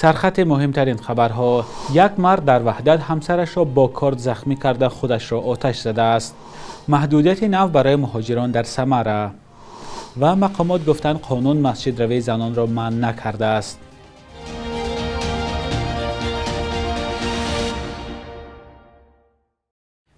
Сархати муҳимтарин хабарҳо. Як мард дар Ваҳдат ҳамсарашро бо корд захмӣ карда, худашро оташ задааст. Маҳдудияти нав барои муҳоҷирон дар Самара. Ва мақомот гуфтанд, қонун масҷидравии занонро манъ накардааст.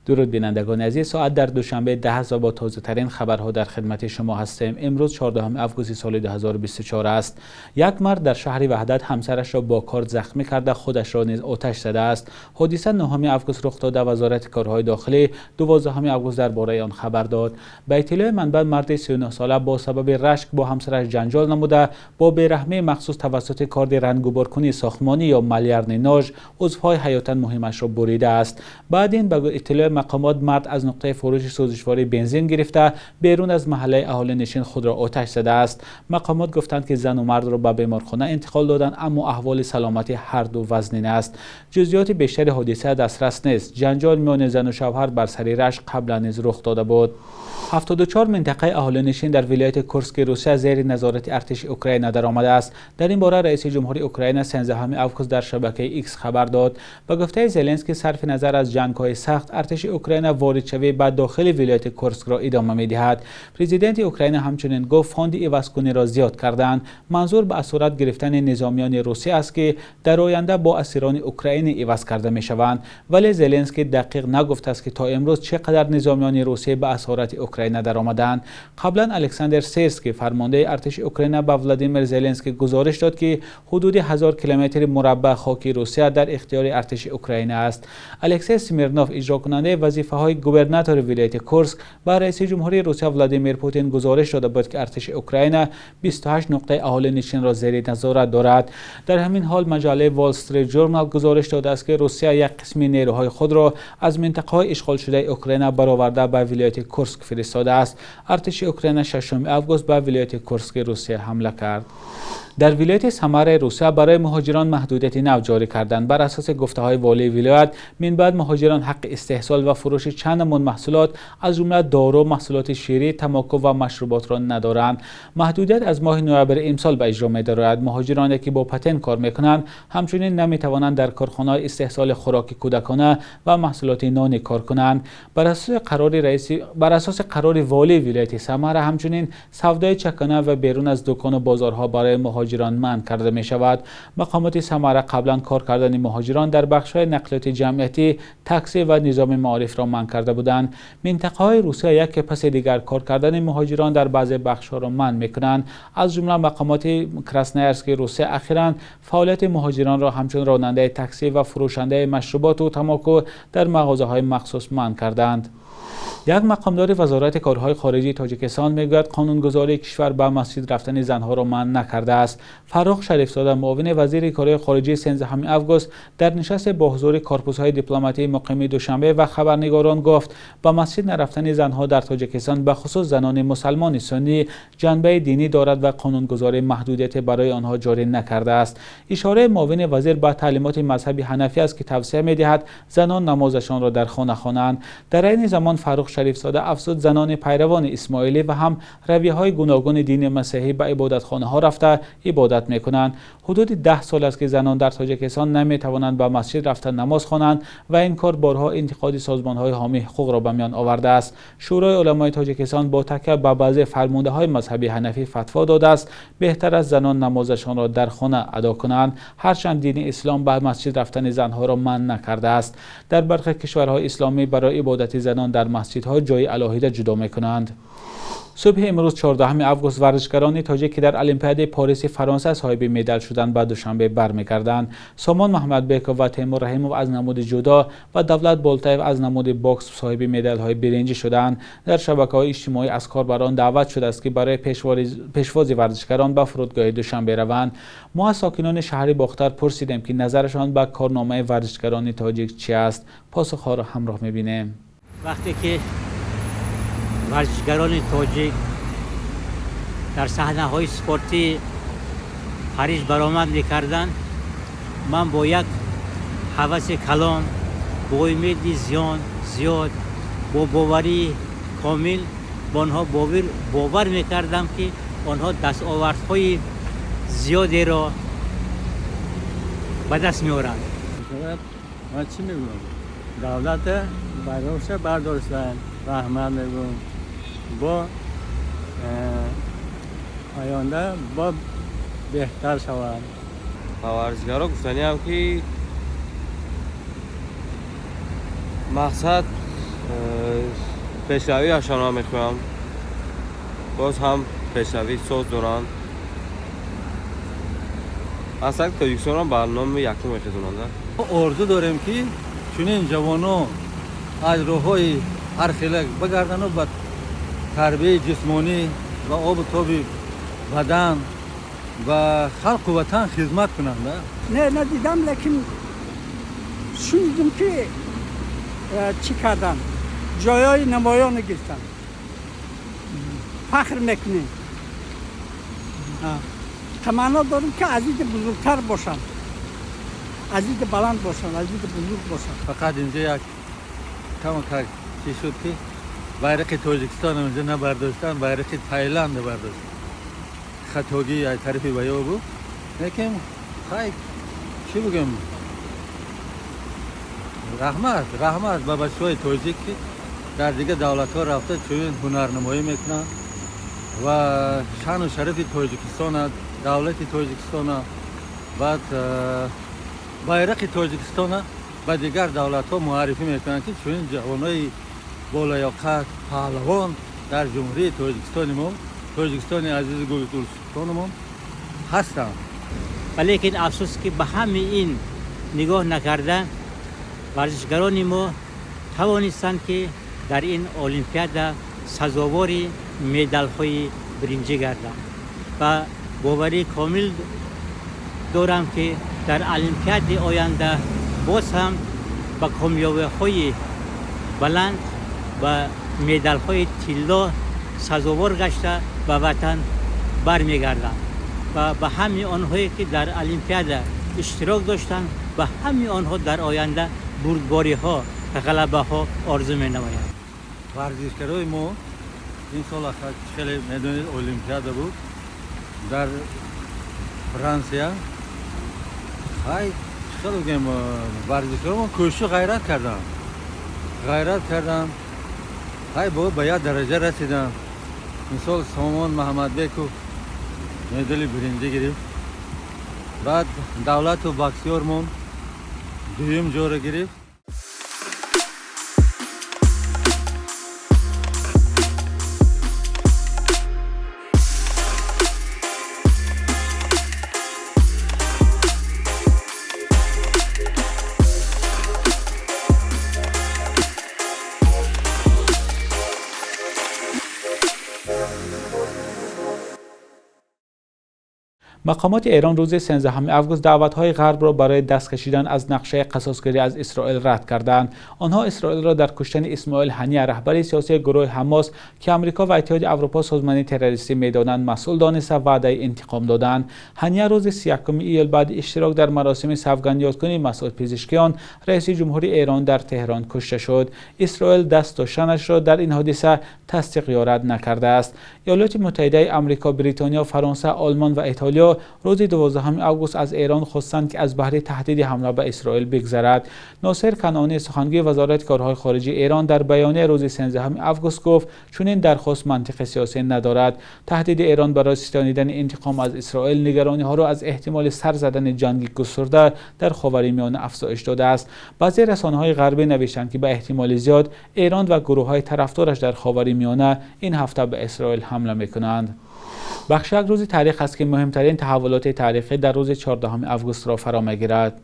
Дуруд бинандагони азиз, соат дар Душанбе 10 ва бо тозатарин хабарҳо дар хидмати шумо ҳастем. Имрӯз 14 август соли 2024 аст. Як мард дар шаҳри Ваҳдат ҳамсарашро бо корд захмӣ карда, худашро низ оташ задааст. Ҳодиса 9 август рух дода. Вазорати корҳои дохилӣ 12 август дар бораи он хабар дод. Ба иттилои манбаъ, марди 39-сола бо сабаби рашк бо ҳамсараш ҷанҷол намуда, бо бераҳмии махсус тавассути корди рангуборкунии сохтмонӣ ё малярный нож узвҳои ҳаётан муҳимашро буридааст. Баъд ин ба иттилои мақомот, мард аз нуқтаи фурӯши сӯзишвории бензин гирифта, берун аз маҳаллаи аҳолинишин худро оташ задааст. Мақомот гуфтанд, ки зану мардро ба беморхона интиқол доданд, аммо аҳволи саломатии ҳар ду вазнин аст. Ҷузъиёти бештари ҳодиса дастрас нест. Ҷанҷол миёни зану шавҳар бар сари рашк қаблан низ рух дода буд. 74 минтақаи аҳолинишин дар вилояти Курски Русия зери назорати артиши Украина даромадааст. Дар ин бора раиси ҷумҳури Украина 13 август дар шабакаи Икс хабар дод. Ба гуфтаи Зеленский, сарфи назар аз ҷангҳои сахт, артиши Украина воридшавӣ ба дохили вилояти Курскро идома медиҳад. Президенти Украина ҳамчунин гуфт, фонди ивазкуниро зиёд карданд. Манзур ба асорат гирифтани низомиёни Русия аст, ки дар оянда бо асирони украинӣ иваз карда мешаванд. Вале Зеленский дақиқ нагуфтааст, ки то имрӯз чӣ қадар низомиёни Русия ба асорати Украина даромаданд. Қаблан Александр Сирский, фармондаи артиши Украина, ба Владимир Зеленский гузориш дод, ки ҳудуди 1000 километри мураббаъ хоки Русия дар ихтиёри артиши Украина аст. Алексей Смирнов, иҷрокунандаи вазифаҳои губернатори вилояти Курск, ба раиси ҷумҳурии Русия Владимир Путин гузориш дода буд, ки артиши Украина 28 нуқтаи аҳолинишинро зери назорат дорад. Дар ҳамин ҳол маҷаллаи Wall Street Journal гузориш додааст, ки Русия як қисми нерӯҳои худро аз минтақаҳои ишғолшудаи Украина бароварда ба вилояти Курск фиристодааст. Артиши Украина 6 август ба вилояти Курски Русия ҳамла кард. Дар вилояти Самараи Русия барои муҳоҷирон маҳдудияти нав ҷорӣ карданд. Бар асоси гуфтаҳои волии вилоят, минбаъд муҳоҷирон ҳаққи истеҳсол ва фурӯши чанд намуд маҳсулот, аз ҷумла дору, маҳсулоти ширӣ, тамоку ва машруботро надоранд. Маҳдудият аз моҳи ноябри имсол ба иҷро медарояд. Муҳоҷироне, ки бо патент кор мекунанд, ҳамчунин наметавонанд дар корхонаҳои истеҳсоли хӯроки кӯдакона ва маҳсулоти нонӣ кор кунанд. Бар асоси қарори волии вилояти Самара, ҳамчунин савдои чакана ва берун аз дукону бозорҳо барои муҳоҷирон манъ карда мешавад. Мақомоти Самара қаблан кор кардани муҳоҷирон дар бахшҳои нақлиёти ҷамъиятӣ, таксӣ ва низоми маорифро манъ карда буданд. Минтақаҳои Русия яке паси дигар кор кардани муҳоҷирон дар баъзе бахшҳоро манъ мекунанд. Аз ҷумла мақомоти Красноярски Русия ахиран фаъолияти муҳоҷиронро ҳамчун ронандаи таксӣ ва фурӯшандаи машруботу тамоку дар мағозаҳои махсус манъ карданд. Як мақомдори Вазорати корҳои хориҷии Тоҷикистон мегӯяд, қонунгузории кишвар ба масҷид рафтани занҳоро манъ накардааст. Фаррух Шарифзода, муовини вазири корҳои хориҷӣ, 13 август дар нишасте бо ҳузури корпусҳои дипломатии муқими Душанбе ва хабарнигорон гуфт, ба масҷид нарафтани занҳо дар Тоҷикистон, ба хусус занони мусалмони суннӣ, ҷанбаи динӣ дорад ва қонунгузорӣ маҳдудияте барои онҳо ҷорӣ накардааст. Ишораи муовини вазир ба таълимоти мазҳаби ҳанафӣ аст, ки тавсия медиҳад занон намозашонро дар хона хонанд. Дар айни замон Фаррух Шарифзода афзуд, занони пайравони исмоилӣ ва ҳам равияҳои гуногуни дини масеҳӣ ба ибодатхонаҳо рафта ибодат мекунанд. Ҳудуди 10 сол аст, ки занон дар Тоҷикистон наметавонанд ба масҷид рафта намоз хонанд ва ин кор борҳо интиқоди созмонҳои ҳомии ҳуқуқро ба миён овардааст. Шӯрои уламои Тоҷикистон бо такя ба баъзе фармудаҳои мазҳаби ҳанафӣ фатво додааст, беҳтар аст занон намозашонро дар хона адо кунанд, ҳарчанд дини ислом ба масҷид рафтани занҳоро манъ накардааст. Дар бархе кишварҳои исломӣ барои ибодати занон дар масҷидҳо ҷои алоҳида ҷудо мекунанд. Субҳи имрӯз 14 август варзишгарони тоҷик, ки дар Олимпиадаи Париси Фаронса соҳиби медал шуданд, ба Душанбе бармегарданд. Сомон Маҳмадбеков ва Темур Раҳимов аз намуди ҷудо ва Давлат Болтаев аз намуди бокс соҳиби медалҳои биринҷӣ шуданд. Дар шабакаҳои иҷтимоӣ аз корбарон даъват шудааст, ки барои пешвози варзишгарон ба фурудгоҳи Душанбе раванд. Мо аз сокинони шаҳри Бохтар пурсидем, ки назарашон ба корномаи варзишгарони тоҷик чи аст. Посухҳоро ҳамроҳ мебинем. Вақте ки варзишгарони тоҷик дар саҳнаҳои спортии Париж баромад мекарданд, ман бо як ҳаваси калон, бо умеди зиёд, бо боварии комил ба онҳо бовар мекардам, ки онҳо дастовардҳои зиёдеро Ба даст меоранд. Ман чӣ мегӯям, давлата байроқша бардоштанд, раҳмат мегӯям, бо оянда бо беҳтар шавад. Ба варзишгаро гуфтаниам, ки мақсад пешравиашонро мехоҳам, боз ҳам пешравӣ соз доранд. Аслан Тоҷикистонро ба номи якум мехезонанд. Орзу дорем, ки чунин ҷавонон аз роҳҳои ҳархела багардану ба тарбияи ҷисмонӣ ва обу тоби бадан ба халқу ватан хизмат кунанд. Не, надидам, лекин шунидим, ки чӣ кардан, ҷойҳои намоён гирифтан. Фахр мекунем, таманно дорем, ки аз иди бузургтар бошанд, аз иди баланд бошанд, аз иди бузург бошанд. Фақат инҷо як камакак чӣ шуд, ки байрақи Тоҷикистон инҷо набардоштан, байрақи Таиланд бардоштан. Хатогӣ аз тарафи ваё буд, лекин хай, чӣ бигӯем, раҳмат, раҳмат ба бачаҳои тоҷик, ки дар дигар давлатҳо рафта чунин ҳунарнамоӣ мекунанд ва шаъну шарафи Тоҷикистона, давлати Тоҷикистона, баъд байрақи Тоҷикистона ба дигар давлатҳо муаррифӣ мекунанд, ки чунин ҷавонои болаёқат, паҳлавон дар Ҷумҳурии Тоҷикистони мо, Тоҷикистони азизи гулистонамон ҳастанд. Валекин афсӯс, ки ба ҳамаи ин нигоҳ накарда, варзишгарони мо тавонистанд, ки дар ин олимпиада сазовори медалҳои биринҷӣ гарданд, ва боварии комил дорам, ки дар олимпиадаи оянда боз ҳам ба комёбиҳои баланд, ба медалҳои тилло сазовор гашта, ба ватан бармегарданд. Ва ба ҳамаи онҳое, ки дар олимпиада иштирок доштанд, ба ҳамаи онҳо дар оянда бурдбориҳо, ғалабаҳо орзу менамоям. Варзишгарои мо ин сол, хеле медонед, олимпиада буд дар Франсия. Хай, хеле бигем, варзишгаро мо кӯшишу ғайрат карданд, ғайрат карданд, хай, бо ба як дараҷа расиданд. Мисол, Сомон Маҳамадбеков медали биринҷӣ гирифт, баъд Давлату Боксёрмон дуюм ҷоро гирифт. Мақомоти Эрон рӯзи 13 август даъватҳои Ғарбро барои даст кашидан аз нақшаи қасосгирӣ аз Исроил рад карданд. Онҳо Исроилро дар куштани Исмоил Ҳания, раҳбари сиёсии гурӯҳи Ҳамос, ки Амрико ва Иттиҳоди Аврупо созмони террористӣ медонанд, масъул дониста, ваъдаи интиқом доданд. Ҳания рӯзи 31 июл баъди иштирок дар маросими савгандёдкунии Масъуд Пизишкиён, раиси ҷумҳури Эрон, дар Теҳрон кушта шуд. Исроил даст доштанашро дар ин ҳодиса тасдиқ ё рад накардааст. Иёлоти Муттаҳидаи Амрико, Бритониё, Фаронса, Олмон ва Итолиё рӯзи 12 август аз Эрон хостанд, ки аз баҳри таҳдиди ҳамла ба Исроил бигзарад. Носир Канонӣ, сухангӯи Вазорати корҳои хориҷии Эрон, дар баёния рӯзи 13 август гуфт, чунин дархост мантиқи сиёсӣ надорад. Таҳдиди Эрон барои ситонидани интиқом аз Исроил нигарониҳоро аз эҳтимоли сар задани ҷанги густурда дар Ховари Миёна афзоиш додааст. Баъзе расонаҳои ғарбӣ навиштанд, ки ба эҳтимоли зиёд Эрон ва гурӯҳҳои тарафдораш дар Ховари Миёна ин ҳафта ба Исроил ҳамла мекунанд. Бахши як рӯзи таърих аст, ки муҳимтарин таҳаввулоти таърихӣ дар рӯзи 14 августро фаро мегирад.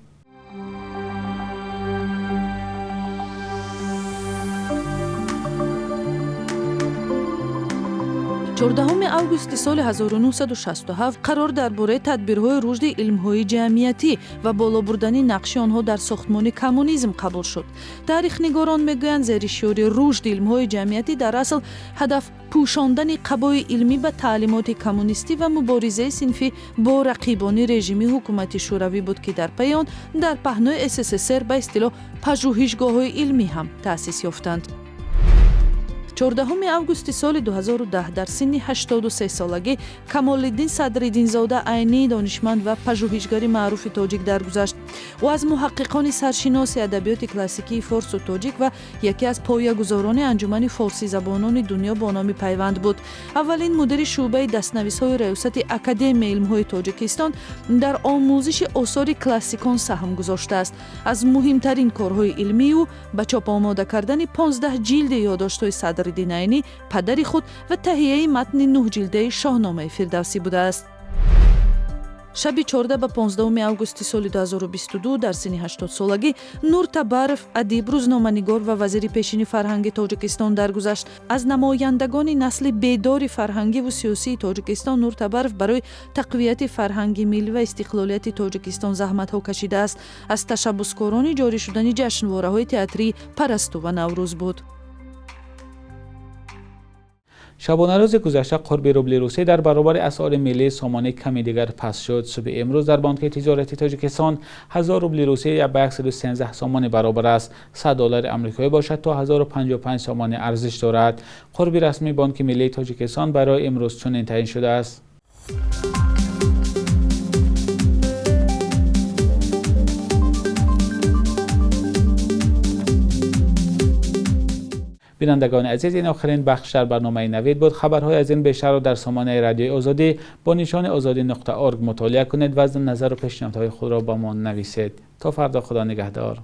14 августи соли 1967 қарор дар бораи тадбирҳои рушди илмҳои ҷамъиятӣ ва боло бурдани нақши онҳо дар сохтмони коммунизм қабул шуд. Таърихнигорон мегӯянд, зери шиори рушди илмҳои ҷамъиятӣ дар асл ҳадаф пӯшондани қабои илмӣ ба таълимоти коммунистӣ ва муборизаи синфӣ бо рақибони режими ҳукумати Шӯравӣ буд, ки дар пайи он дар паҳнои СССР ба истилоҳ пажӯҳишгоҳҳои илмӣ ҳам таъсис ёфтанд. 14 августи соли 2010 дар синни 83 солагӣ Камолиддин Садриддинзода Айнӣ, донишманд ва пажӯҳишгари маъруфи тоҷик, даргузашт. Ӯ аз муҳаққиқони саршиноси адабиёти классикии форсу тоҷик ва яке аз поягузорони анҷумани форсизабонони дунё бо номи Пайванд буд. Аввалин мудири шӯъбаи дастнависҳои раёсати Академияи илмҳои Тоҷикистон, дар омӯзиши осори классикон саҳм гузоштааст. Аз муҳимтарин корҳои илмии ӯ ба чоп омода кардани 15 ҷилди ёдоштҳои Садриддин Айнӣ, падари худ, ва таҳияи матни нӯҳ ҷилдаи Шоҳномаи Фирдавсӣ будааст. Шаби 14 ба 15 августи соли 2022 дар синни 80 солагӣ Нур Табаров, адиб, рӯзноманигор ва вазири пешини фарҳанги Тоҷикистон, даргузашт. Аз намояндагони насли бедори фарҳангиву сиёсии Тоҷикистон, Нур Табаров барои тақвияти фарҳанги миллӣ ва истиқлолияти Тоҷикистон заҳматҳо кашидааст. Аз ташаббускорони ҷорӣ шудани ҷашнвораҳои театрии Парасту ва Наврӯз буд. Шабонарӯзи гузашта қурби рубли русӣ дар баробари асъори миллии сомонӣ каме дигар паст шуд. Субҳи имрӯз дар Бонки тиҷорати Тоҷикистон 1000 рубли русӣ ба 113 сомонӣ баробар аст. 100 доллари амрикоӣ бошад, то 1055 сомонӣ арзиш дорад. Қурби расмии Бонки миллии Тоҷикистон барои имрӯз чунин таъин шудааст. Бинандагони азиз, ин охирин бахш дар барномаи Навид буд. Хабарҳои аз ин бештарро дар сомонаи Радиои Озодӣ бо нишони озодӣ.org мутолиа кунед ва назару пешниҳодҳои худро ба мо нависед. То фардо, Худо нигаҳдор.